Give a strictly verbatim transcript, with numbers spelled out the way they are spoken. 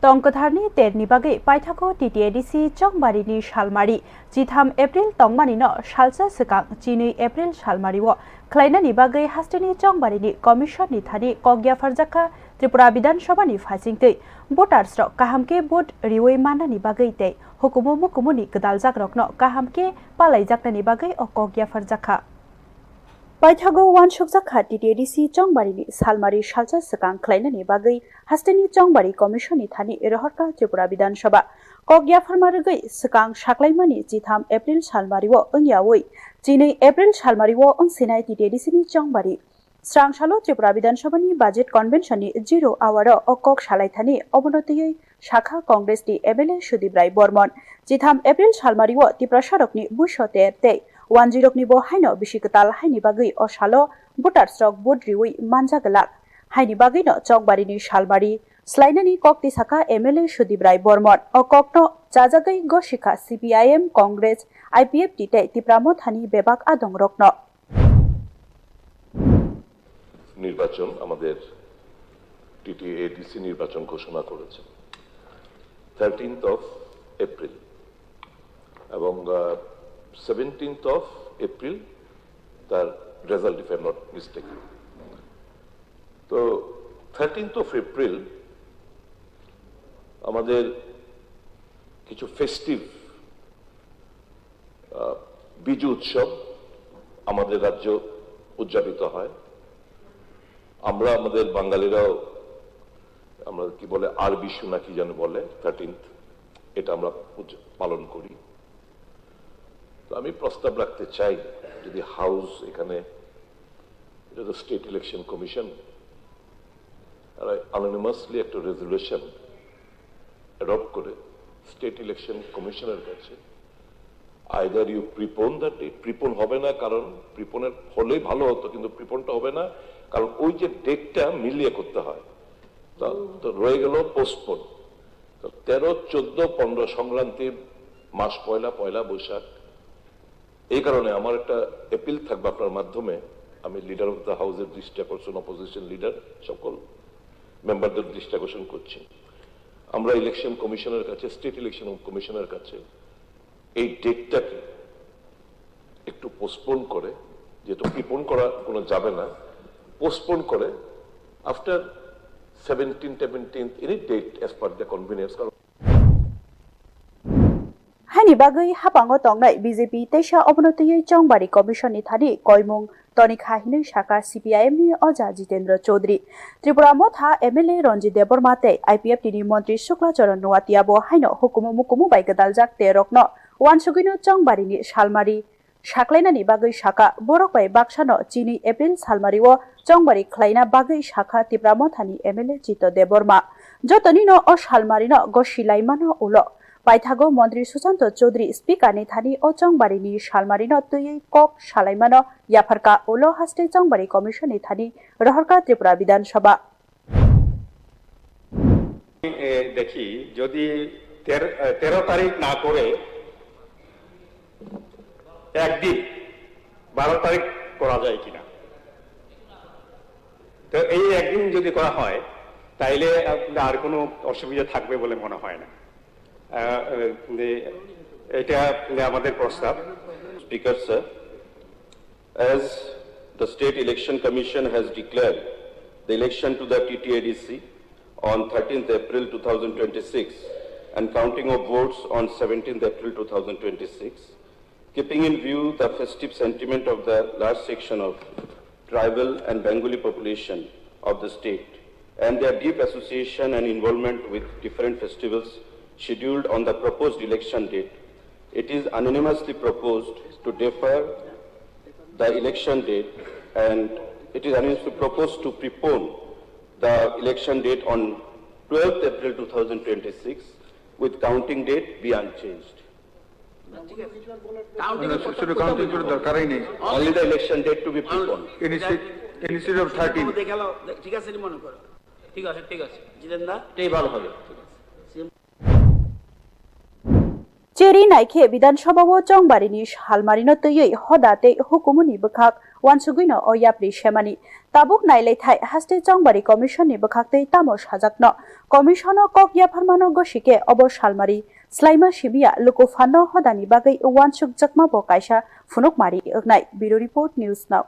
Tong kwtharni terni bagwi paithago T T A D C chongbarini salmari. Chitham April tongmanino salsa swkang chinwi April salmario khlainani bagwi hasteni chongbarini commissionni thani kok yapharjakha Tripura Bidhan Sabhani phaisingtwi. Votersrok kaham khe vote riwi mannani bagwi tei hukumu mukumuni gwdaljakrokno kaham khe palaijaknani bagwi o kok yapharjakha. Paithago uansukjakha T T A D C chongbarini salmari salsa swkang khlainani bagwi hasteni chongbari commissionni thani rohorkha Tripura Bidhan Sabha. Kok yapharma rwgwi swkang saklaimani chitham April salmario wngyawi chinwi April salmario wngsinai T T A D C ni chongbari. Srang salo Tripura Bidhan Sabhani budget convention ni zero hour o o kok salaithani obono twiwi sakha Congress ni M L A Sudip Rai Bormon. Chitham April salmario Tiprasarokni buiso ter tei wanjwiroknibo haino bisi kwtal haini bagwi o salo votersrok vote riwi manjaglak. Haini bagwino chokbarini salmari slainani kok tisakha M L A Sudip Rai Bormon. O kokno chajagwi gosikha C P I M, Congress, I P F T tei Tipra Mothani bebak adongrokno. নির্বাচন, আমাদের টিটিএডিসি নির্বাচন ঘোষণা করেছে thirteenth of April, এবং seventeenth of April তার result, if I am not mistaken. তো thirteenth of April আমাদের কিছু ফেস্টিভ আহ, বিজু উৎসব আমাদের রাজ্য উদযাপিত হয়। আমরা আমাদের বাঙালিরাও, আমরা কি বলে, আর বিশু না কি যেন বলে, থার্টিন্থ, এটা আমরা উদয-, পালন করি। তো আমি প্রস্তাব রাখতে চাই, যদি হাউস এখানে, এটা তো স্টেট ইলেকশন কমিশন, আর অ্যানোনিমাসলি একটা রেজুলেশন অ্যাডপ্ট করে স্টেট ইলেকশন কমিশনের কাছে, either you prepone the date, prepone হবে না, কারণ প্রিপোনের হলেই ভালো হতো, কিন্তু প্রিপোনটা হবে না, কারণ ওই যে ডেটটা মিলিয়ে করতে হয়। তো, তো রয়ে গেল পোস্টপোন। তো তেরো, চোদ্দ, পনেরো সংক্রান্তির মাস পয়লা, পয়লা বৈশাখ, এই কারণে আমার একটা অ্যাপিল থাকবে আপনার মাধ্যমে, আমি লিডার অফ দ্য হাউসের দৃষ্টি আকর্ষণ, অপোজিশন লিডার, সকল মেম্বারদের দৃষ্টি আকর্ষণ করছি। আমরা ইলেকশন কমিশনের কাছে, স্টেট ইলেকশন কমিশনের কাছে এই ডেটটাকে একটু পোস্টপোন করে, যেহেতু প্রিপোন করা কোনো যাবে না, পোস্টপোন করে after seventeen, seventeen, any date as per the convenience. কারণ Haini bagwi hapango tongnai B J P teisa obono twiwi chongbari commission ni thani koimung tonikha hinwi sakha C P I M ni oja Jitendra Chaudhary. Tripura Motha M L A Ranjit Debbarma tei I P F T ni montri Shukla Charan Noatia bo haino hukumu mukumu bai gwdaljak te rokno uansugwino chongbari ni salmari saklainani bagwi sakha. Borok bai baksano chini April salmario chongbari khlaina bagwi sakha Tipra Mothani M L A Chito Debbarma. Jotonino o salmarino gosi laimano ulo paithago montri Susanto Chaudhary speaker ni thani o chongbarini salmarino twiwi kok salaimano yapharkha ulo haste chongbari commission ni thani rohorkha Tripura Bidhan Sabha. এ, দেখি যদি তেরো, এ, তেরো তারিখ না করে একদিন বারো তারিখ করা যায় কিনা। তো এই একদিন যদি করা হয়, তাইলে আপনার আর কোনো অসুবিধা থাকবে বলে মনে হয় না। আহ, এ, এটা আমাদের প্রস্তাব। Speaker, sir. As the State Election Commission has declared the election to the T T A D C on thirteenth April two thousand twenty-six and counting of votes on seventeenth April two thousand twenty-six, keeping in view the festive sentiment of the large section of tribal and Bengali population of the state and their deep association and involvement with different festivals scheduled on the proposed election date, it is unanimously proposed to defer the election date, and it is unanimously proposed to prepone the election date on twelfth April two thousand twenty-six, with counting date be unchanged. ঠিক আছে। কাউন্টিং মানে শুধু কাউন্টিং করার দরকারই নেই। Only the election date to be preponed. Instead, instead of thirteen. দেখে গেল, ঠিক আছে, মনে করো। ঠিক আছে, ঠিক আছে। জিতেন দা? এটাই ভালো হবে। ঠিক আছে। Cheri naikhe Bidhan Sabha o Chongbari ni salmari no twiwi hoda tei hukumu ni bwkhak wansugwi no o yapri semani. Tabuk nailaithai haste Chongbari Commission ni bwkhak tei tamo sajak no. Commission o kok yapharma no gosi khe obo salmari slaima simiya luku phan no hoda ni bagwi wansuk jakma bo kaisa phunukmari wngnai. Bureau Report, News Now.